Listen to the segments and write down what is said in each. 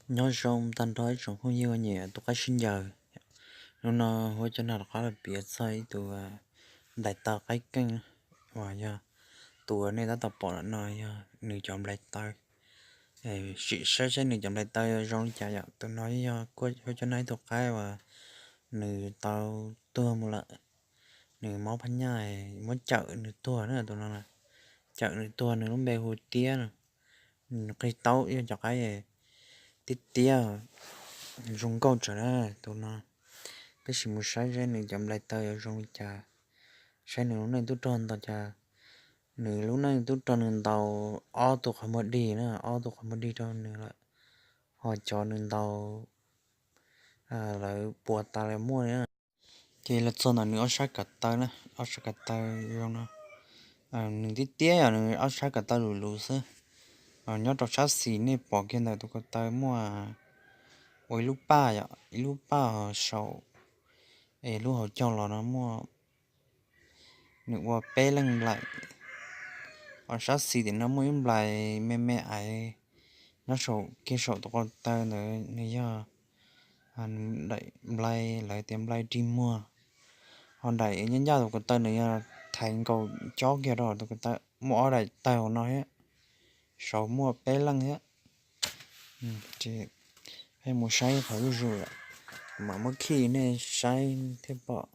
Nyob zoo tag nrho ib tsoom phooj ywg uas nyiam tus qaib sib ncaws. Hnub no huab cov nag rov qab los piav txog ib tug nplaim taw qaib keej uas yog tus uas nej tab tom pom no yog nws cov nplaim taw. Sim saib saib nws cov nplaim taw zoo li cas yom. Tus no yog huab cov nag ib tug qaib uas nws tau tuag mus lawm. Nws mob phab nyaj, muab cawm nws tuag na tus no. Cawm nws tuag, nws lub npe hu Tiab no. Nws qig taub, yog cov qaib tiab tiab, zoo nkauj tsawv na tus no. Peb sim mus saib saib nws cov nplaim taw yuav zoo li cas, saib nws lub neej tub rog ntau cas. Nws lub neej tub rog nws ntaus ob tug qhov muag dig na, ob tug qhov muag dig rau nws lawm, ho cov nws ntaus lawv puas tas lawv muaj na. Ces los txog ntawm nws ob sab kav taw na, ob sab kav taw zoo no. Nws tiab tiab yom, nws ob sab kav taw luv luv xwb. Nyob rau sab xis nej pom kiag ntawm tus ko taw muaj ua ib lub paj yom, ib lub paj ho saum es lub hauv caug los no muaj, nws ua peb leej nplaim. Ho sab xis tim no muaj ib nplaim me me aiv. Nyob saum kiag saum tus ko taw ntawd nws yog daim nplai, lawv tias nplai dig muag. Ho daim ncaj ncaj tus ko taw nws yog thaiv nkaus cob kiag rau tus ko taw, muaj ob daim tawg hauv no thiab, saud muaj peb leej thiab. Peb mus saib qhov zuj zus, mam muab khij nej saib thiaj pom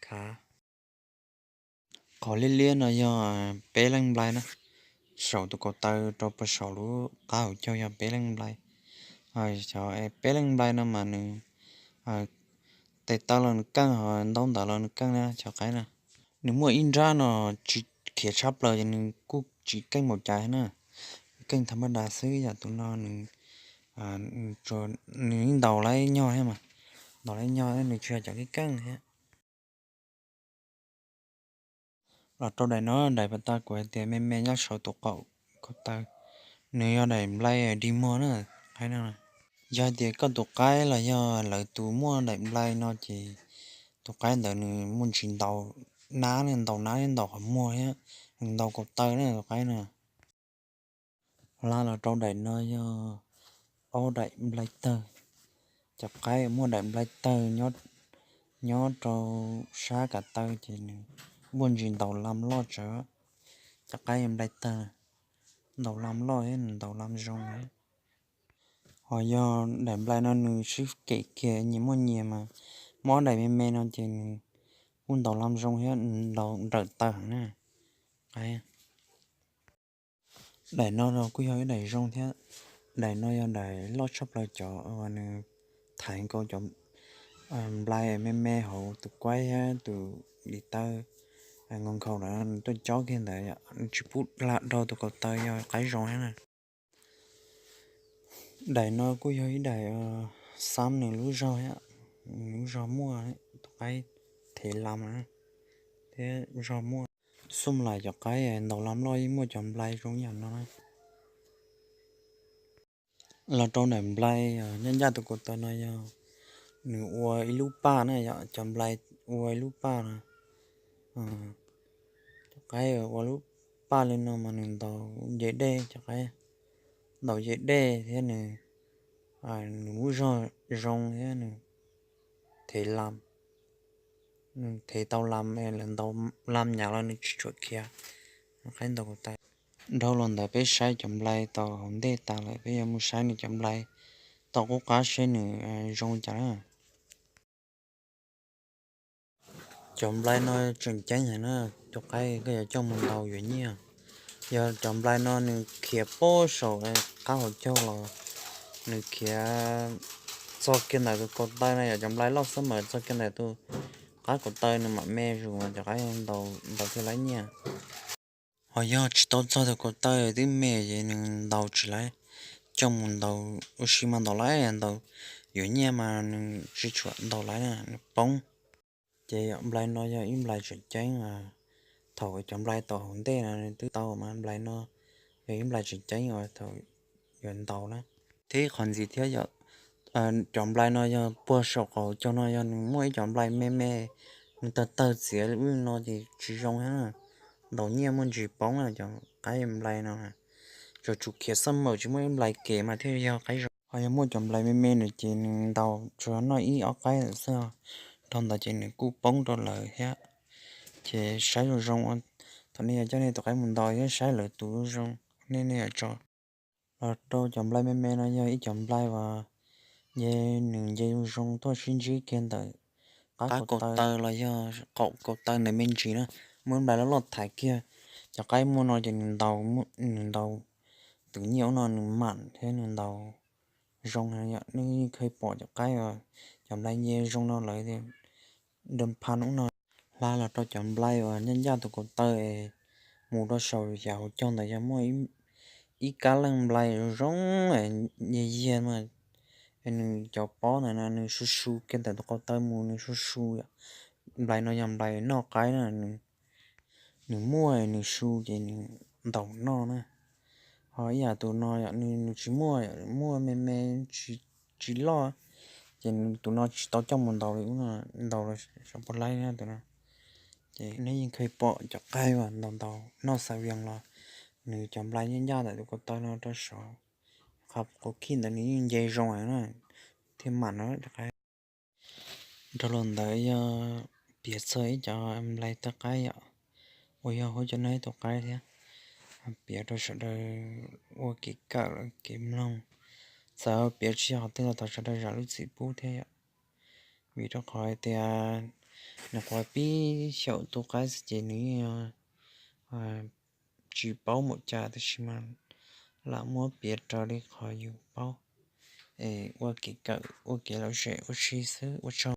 khav. Qhov liab liab no yog peb leej nplai na, saum tus ko taw rau puag saum lub qab hauv caug yog peb leej nplai. Cov peb leej nplai no mas nws tes taw los nws keej, ho ntaub ntawv los nws keej na cov qaib na. Nws muaj ib nrab no tsis khiav tshab plaws ces nws kuj tsis keej npaum cas na, keej tha maj das xwb. Yam tus no nws, nws yeej ntaus lawm nyog thiab mas, ntaus lawm nyog, nws tsis yog cov keej keej thiab. Los rau daim no, daim pas tas kuv hais tias me me nyob saum tus qaum ko taw, nws yog daim nplai dig muag na. Yog hais tias koj tus qaib los yog lawv tus muaj daim nplai no ces tus qaib ntawd nws muaj ntsis ntaus nab, ntaus nab thiab ntaus qhov muag thiab, ntaus ko taw na tus qaib no. Hla los rau daim no yog ob daim nplai tawg. Cov qaib muaj daim nplai tawg nyob rau sab kav taw ces nws muaj ntsis ntaus lam loj tsawv. Cov qaib nplai tawg, ntaus lam loj thiab ntaus lam zoo. Ho yog daim nplai no nws sib kem kiag nyias muaj nyias mas, muaj ob daim me me no ces nws kuj ntaus lam zoo thiab, ntaus nrawm taw heev na. Daim no los kuj yog ib daim zoo thiab. Daim no yog daim loj tshaj plaws cov uas nws thaiv nkaus cov nplai me me hauv tus kuaib thiab tus dim taw, nkaus nkhaus lawm nws tuaj cob kiag ntawd, nws tsis pub hla dhau tus ko taw, yog qaib zoo thiab na. Daim no kuj yog ib daim xab nws lub zog thiab, nws lub zog muaj tus qaib thev lam thiab zog muaj. Xub lais cov qaib ntaus lam loj yeej muaj cov nplai zoo ib yam no na. Los rau daim nplai ncaj ncaj tus ko taw no yog nws ua ib lub paj na, yog cov nplai ua ib lub paj no. Cov qaib ua lub paj li no mas nws ntaus nce dej, cov qaib ntaus nce dej thiab nws, nws lub zog zoo thiab nws thev lam, nws thev tau lam, lawv ntaus lam nyam los nws tsis tshua khiav. Qaib ntaus ko taw. Dhau los ntawd peb saib cov nplai tau hauv ntej tas lawm, peb yuav mus saib nws cov nplai tau qub qab seb nws zoo li cas na. Cov nplai no tseem ceeb heev na, tus qaib koj yuav coj mus ntaus yuav nyiaj. Yog cov nplai no nws khiav puag saum qab hauv caug los, nws khiav txog kiag ntawm tus ko taw no, yog cov nplai loj xwb mas txog kiag ntawm tus qab ko taw nws mam me zus mas cov qaib ntaus thiaj lawv nyiaj. Ho yog tsis tau txog tus ko taw twb me ces nws ntaus tsis lawv, coj mus ntaus ua si mas ntaus lawv, ntaus yuav nyiaj mas nws tsis tshua ntaus lawv na, nws poob. Ces nplai no yog ib nplai tseem ceeb, thaum cov nplai tau hauv ntej no nws twb tau mas nplai no yog ib nplai tseem ceeb uas thaum yuav ntaus na. Thiab ib qhov ntxiv thiab yog cov nplai no yog puag saum qaum caug no yog nws muaj ib cov nplai me me, nws tawg tawg txiav li no ces tsis zoo thiab, ntaus nyiaj muaj ntsis poob na cov qaib nplai no. Tsuas tsum khiav xab maum tsis muaj ib nplai kev mas thiaj yog qaib zoo. Ho yog muaj cov nplai me me no ces nws ntaus tsuas noj ib ob qaib xwb, dhau ntawd ces nws kuj poob rau lawm thiab. Ces saib zoo zoo, thaum nej yog coj nej tus qaib mus ntaus thiab saib lawv tus zoo zoo, nej nej yuav tso. Los rau cov nplai me me no yog ib cov nplai uas nce, nws nce zoo zoo tuaj sib ntsib kiag ntawm qab kaus taw los yog qaum kaus taw ntawd me ntsis na. Muaj ib nplai loj loj thaiv kiag. Cov qaib muaj no ces nws ntaus, nws ntaus, tus nyiaj ub no nws mam thiab nws ntaus zoo heev yom. Nej yeej kheev pom cov qaib uas cov nplai nce zoo no lawm, dab pha ub no. Hla los rau cov nplai uas ncaj ncaj tus kaus taw es mus rau saum yav hauv caug ntawd yog muaj ib kab leej nplai zoo zoo, nyias yias mas, nws cov pob ntawd na nws su su kiag ntawm tus kaus taw mus nws su su yom. Nplai no yog nplai noj qaib na, nws muaj nws su ces nws ntaus noj na. Ho ib yam tus no yom, nws tsis muaj, muaj me me, tsis loj, ces tus no tsis tau coj mus ntaus li ub no, ntaus los sav puas laib na tus no. Ces nej yeej kheev pom cov qaib uas ntaus ntaus noj xav vias los, nws cov nplai ncaj ncaj ntawm tus kaus taw no rau saud, qhov quav khij ntawd nws yeej nce zoo heev na, thiaj mam no cov qaib. Dhau los ntawd yog piav txog ib cov nplai tej qaib yom, uas yog huab cov neeg ib tug qaib thiab. Piav rau sawv daws ua kev kawm kev mloog, txawm piav tsis yog qhov twg los thov sawv daws zam lub txim pub thiab yom. Vim rau qhov hais tias nws qhuav pib xyaum tus qaib xwb ces nws tsis paub npaum cas, tab sis mas lam muab piav raws li qhov yus paub es ua kev kawm ua kev lom zem ua si xwb, ua tsaug.